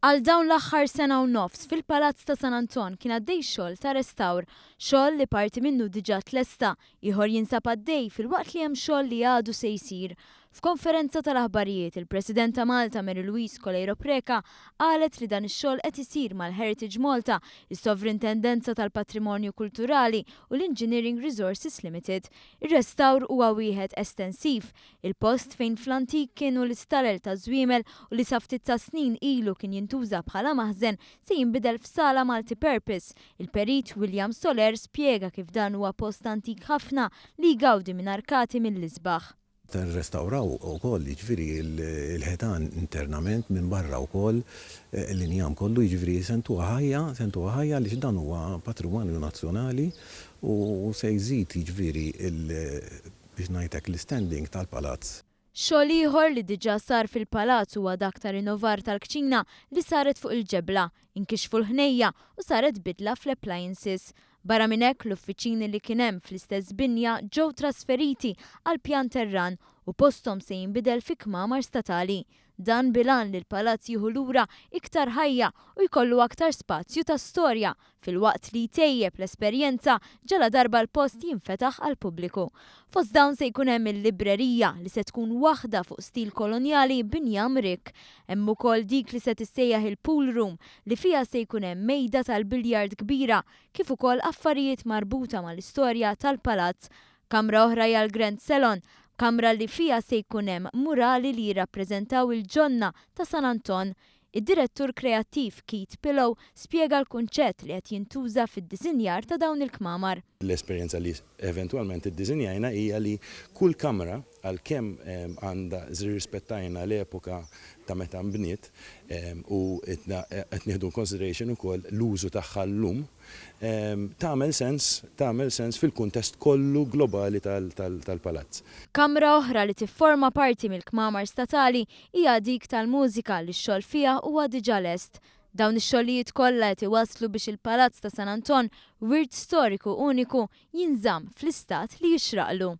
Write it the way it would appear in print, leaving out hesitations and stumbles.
Għal dawn l-aħħar sena u nofs fil-Palazz ta' San Anton kien għaddej xogħol ta' restawr, xogħol li parti minnu diġà tlesta, ieħor jinsab għaddej filwaqt li hemm xogħol li għadu se jsir. F'konferenza tal-aħbarijiet, il-President ta' Malta Mary Louise Coleiro Preca qalet li dan ix-xogħol qed isir mal-Heritage Malta, is-Sovrintendenza tal-Patrimonju Kulturali u l-Engineering Resources Limited. Ir-restawr huwa wieħed estensiv. Il-post fejn fl-antik kienu l-istalel taż-żwiemel u li sa ftit tas-snin ilu kien jintuża bħala maħżen se jinbidel f'sala multi-purpose. Il-Perit William Soler spjega kif dan huwa post antik ħafna li jgawdi minn arkati mill-isbaħ. Se nirrestawraw ukoll jiġifieri l-ħitan internament minn barra wkoll l-injam kollu jiġifieri se ntuha ħajja, se ntuha ħajja għaliex dan huwa patrimonju nazzjonali u se jżid jiġifieri biex ngħid hekk, l-istanding tal-palazz. Xogħol ieħor li diġà sar fil-palazz huwa dak ta' rinnovar tal-kċina li saret fuq il-ġebla, inkixfu l-ħnejja u saret bidla fl-appliances. Barra minn hekk, l-uffiċini li kien hemm fl-istess binja ġew trasferiti għal pjan terran u posthom se jinbidel fi kmamar statali. Dan bil-għan li l-palazz jieħu lura iktar ħajja u jkollu aktar spazju ta' storja filwaqt li jtejjeb l-esperjenza ġaladarba l-post jinfetaħ għall-pubbliku. Fost dawn se jkun hemm il-librerija li se tkun waħda fuq stil kolonjali b'injam rikk. Hemm ukoll dik li se tissejjaħ il-pool room li fiha se jkun hemm mejda tal-billiard kbira kif ukoll affarijiet marbuta mal-istorja tal-palazz. Kamra oħra hija l-Grand Salon, kamra li fiha se jkun hemm murali li jirrappreżentaw il-ġonna ta' San Anton. Id-direttur kreattiv Keith Pillow spjega l-kunċett li qed jintuża fid-disinjar ta' dawn il-kmamar. L-esperjenza li eventwalment iddisinjajna hija li kull kamra, għalkemm għandha rispettajna l-epoka ta' meta nbniet u qed nieħdu in consideration ukoll l-użu tagħha llum, tagħmel sens, tagħmel sens fil-kuntest kollu globali tal-palazz. Kamra oħra li tifforma parti mill-kmamar statali hija dik tal-mużika li x-xogħol fiha huwa diġà lest. Dawn ix-xogħlijiet kollha qed iwasslu biex il-Palazz ta' San Anton, wirt storiku uniku, jinżamm fl-istat li jixraqlu.